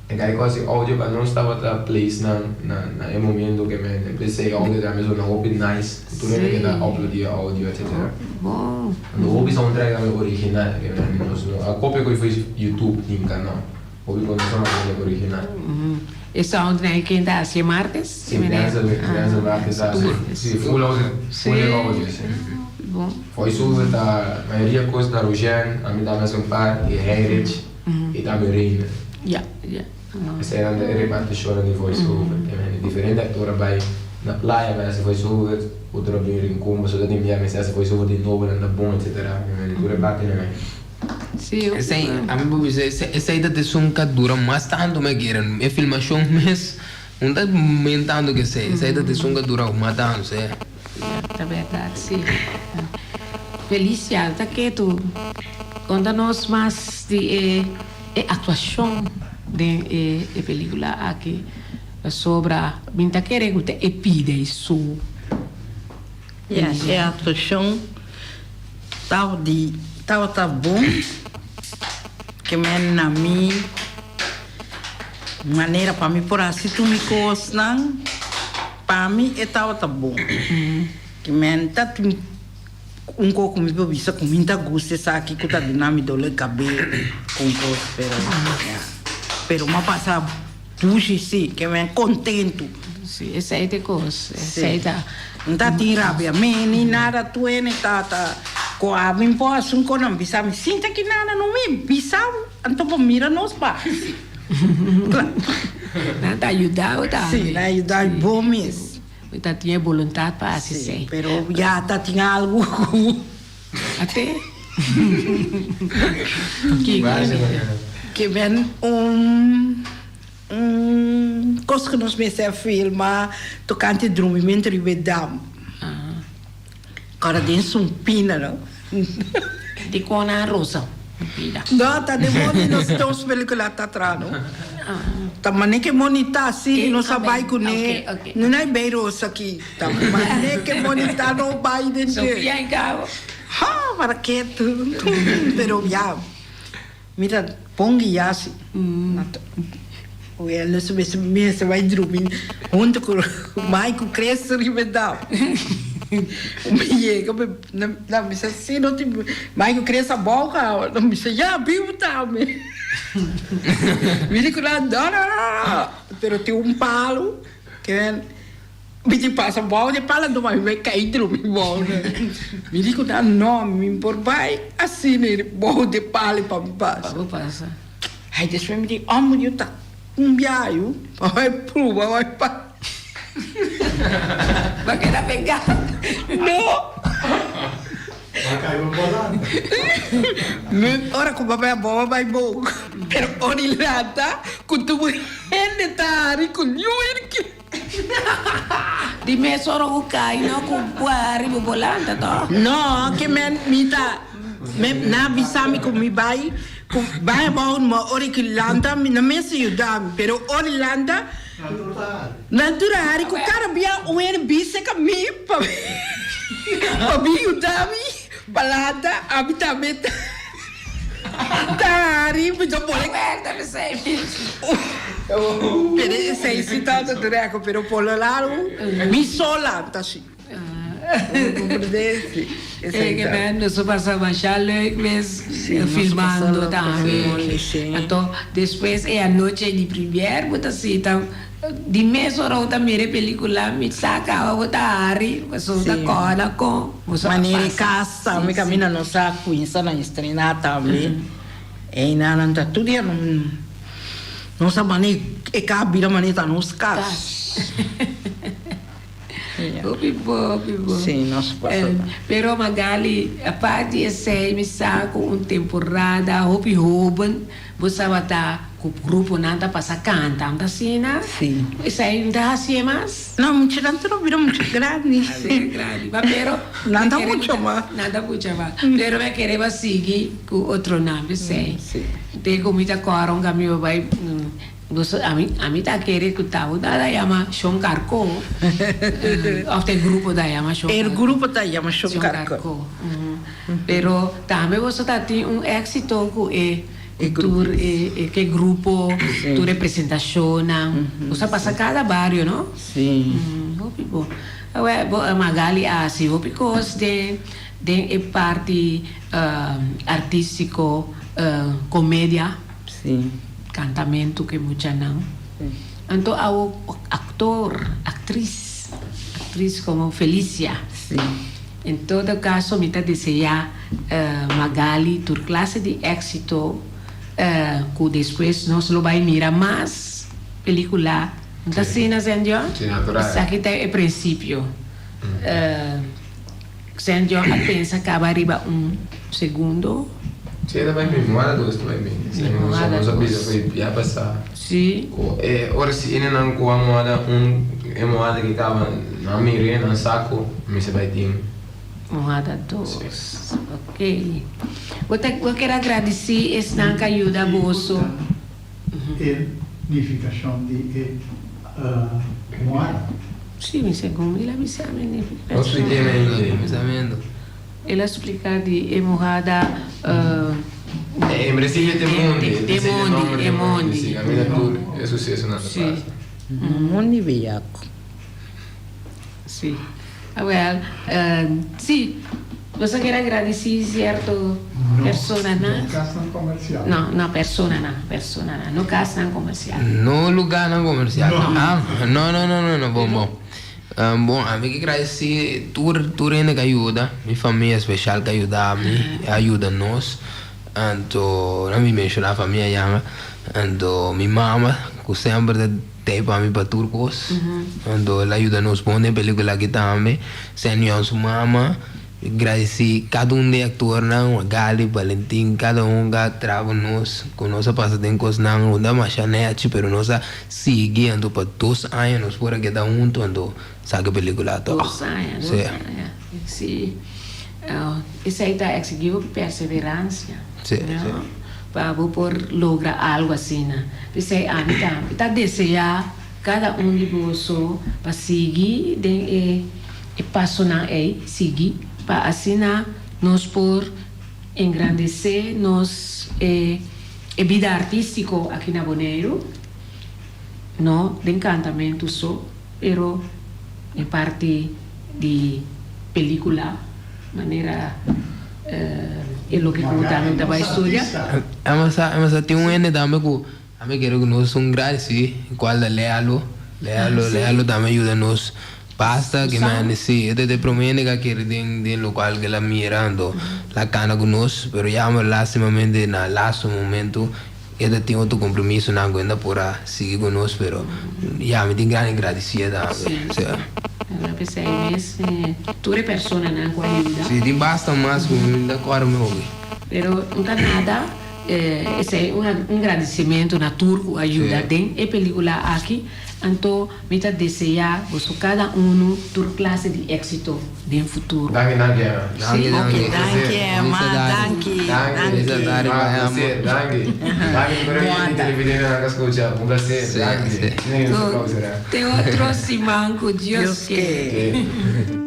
E kai kosi audio pa nos tabata place nan na na e momento ke men empecé e audio tambe sona hopi nice ku tur hende keda upload e audio etcetera. Anto hopi soundtrack tambe original ke men nos no a kopia koe for youtube hinka no hopi kos nos a manda original. E soundtrack ken ta haci e martes? Si Denzel Denzel Martes a haci si full audio full e audio si. Voice over ta mayoria kos ta Rogène ami tambe haci un par y Heinrich. I tambe Reina. Ja, ja. Esei nan ta e repartishonnan di voice over. E mende diferente aktor a bai na playa bai hasi voice over, otro a bin Rincon pasobra ta tin bia mester hasi voice over di nobo nan ta bon etcetera. E mende tur e partinan ei. Sí, Esei, ami por bisa esei ta esun ka dura mas tantu mi a kere. E filmashon mes no ta men tantu ke esei. Esei ta esun ka dura mas tantu, sí. Ta berdad, sí. Felicia, ta ketu. Konta nos mas di e e aktuashon den e e pelikula aki, pasobra mi ta kere ku ta e pida i su. Ya, e aktuashon di tabata bon, ke men na mi manera pa mi por hasi tur mi kosnan. Pa mi e tabata bon. Ki men ta tin un kos ku mi por bisa ku mi ta gusta esaki ku ta duna mi dolor kabe ku un kos pero ya. Pero mi a pasa dushi si, ke men kontentu. Si, esei ta e kos. Esei ta. Mi ta tin rabia mi ni nada tuene tata ku ami por hasi un kos nan bisa mi sinta ki nada no mi bisa bo anto bo mira nos basi. Nan ta yuda bo tambe. Sí, nan a yuda mi bon mes. Bo ta tin e boluntat pa hasi esei. Sí, pero ya ta tin algu ku. Ate? Ke ben un un kos ku nos mester a filma tokante drumimentu riba e dam. Ora den sumpina no. Dikon nan rosa pida? No, ta den moni nos dos pelicula ta tra no. Ta mane ke moni ta si nos a bai kuné. No na e bay rosa aki. Ta mane ke moni ta no bai den dje. Sofia en cabo. Ha, para ke tu. Pero ya. Mira, bon guia si. Wel, nos mester mester bai drumi hunto ku Mike ku Chris riba e dam. Mi yega mi nan bisa si no tin Mike ku Chris abou kaba. Nan bisa ya bibu tambe. Mi di ku nan no no no no pero tin un palu ke mi tin pasa bou di e palu anto mi bai kai drumi bou. Mi di ku nan no mi por bai asina bou di e palu pa mi pasa. Ai despues mi di, Homber yu ta un biayu pa bai pruba bai pa. Bo a keda pegá. No. Bo a kai bo bolanta. Mi ora ku bo bai abou a bai bou. Pero ora i lanta ku tur hende ta hari ku niun hende ke. Di mes ora ku kai no ku bo a hari bo bolanta to. No, ke men mi ta me na bisa mi ku mi bai ku bai abou ma ora ki lanta mi na mester yuda mi pero ora i lanta nan tur a hari ku kada bia un hende bisa ka mi pa pa bin yuda mi pa lanta ami tambe ta ta hari mi ta pone pero esei si ta treko pero por lo largo mi so lanta si. Nos a pasa masha leuk mes filmando tambe. Anto despues e anochi di premier bo ta sita di mes ora bo ta mira e pelicula mi sa caba bo ta hari pasobra bo ta corda con boso a pasa. Manera e cas tambe caminda nos a cuminsa na estrena tambe eynan nan ta tur dia nos a manda e cas bira manera ta nos cas. Hopi bo, hopi bo. Sí, nos pasa. Pero Magali, apart di esei mi sa ku un temporada hopi hoben bo tabata ku gruponan ta pasa kanta, no ta asina? Sí. Esei no ta hasié mas? No, muchanan ta no bira mucha grandi. A bira grandi, ma pero. Nan ta mucha mas. Nan ta mucha mas. Pero mi a kere pa sigui ku otronan p'esei. Sí. Te ku mi ta kòrda un kaminda bai. Boso ami ami ta kere ku ta bo ta yama Shon Karko of ta e grupo ta yama Shon E grupo ta yama Shon Karko. Pero tambe boso ta tin un éxito ku e tur e ke grupo tur e presentashonnan. Boso a pasa kada bario no? Si. Hopi bo. Awè bo Magali a hasi hopi kos den den e parti artístiko komedia. Si. Kantamentu ku e muchanan. Anto awo aktor, aktris, aktris komo Felicia. Si. En todo kaso mi ta deseá Magali tur klase di éksito ku despues nos lo bai mira mas pelikula. No ta asina, Sendion? Si, natural. Esaki ta e prinsipio. Sendion a pensa kaba riba un segundo. Si, e ta bai bin. Moada dos ta bai bin. Moada dos. Nos a bisa dos. for bia pasá. Si. Ku e ora si e nan ku a moada un e moada ke kaba nan mir'é nan sa ku mester bai tin. Moada dos. Ok. Bo ta bo kier a gradisí esnan ku a yuda boso. E nifikashon di e moada. Si, mi segun el a bisa mi nifikashon. No spliké mi ainda. Pensamiento. El a spliká di e mojada. E embresiño te mondi. Te mondi, e mondi. Si, kaminda tur e susesonan ta pasa. Mondi beyaku. Si. Awel, si, nos a kere agradisí sierto personanan. No kasnan komersial. No, no, personanan, personanan, no kasnan komersial. No lugánan komersial. No. Ah, no, no, no, no, no, bon, bon. Bon, ami ke gradisí tur, tur hende ku a yuda, mi famia speshal ku a yuda mi, a yuda nos. Anto, no mi menshoná famia yama, anto mi mama ku semper ta tei pa mi pa tur kos. Anto el a yuda nos bon den pelikula aki tambe. Senyon su mama, mi gradisí kada un di e aktornan, Magali, Valentin, kada un ku a traha ku nos, ku nos a pasa den kosnan ku ta masha nèchi, pero nos a sigui anto pa dos aña nos por a keda huntu anto saka e pelikula tòg. Dos aña, dos aña. Sí. Esei ta exigí hopi perseverancia, Sí, no? sí. Pa bo por logra algo asina. P'esei ami tambe ta deseá kada un di boso pa sigui den e e pasonan ei, sigui, pa asina nos por engrandesé nos e e bida artístiko aki na Boneiru. No den kantamentu so, pero den parti di pelikula, manera e loke ku tambe ta bai studia. Ema sa, ema sa tin un hende tambe ku ami kere ku nos un gradisí, kual ta Lealo. Lealo, Lealo tambe a yuda nos basta ke mende si. E ta e prome hende ku a kere den den lokual ku el a mira, anto el a kana ku nos, pero jammer lastimamente na lasto momento E ta tin otro compromisonan cu e no por a sigui cu nos, pero ya mi tin grandi gradicido tambe. Sí. Mi a pensa e mes tur e personanan cu a yuda. Sí, tin basta mas cu mi ta corda mi hopi. Pero no ta nada, esey un gradicimento na tur cu a yuda den e pelicula aki. Anto mi ta desea boso cada uno tur clase di exito den futuro. Danki danki Emma. Danki danki. Ok danki Emma danki Danki. Danki. Un placer danki. Danki tur e televidentenan ku a skucha un placer danki. Te otro siman ku Dios ke.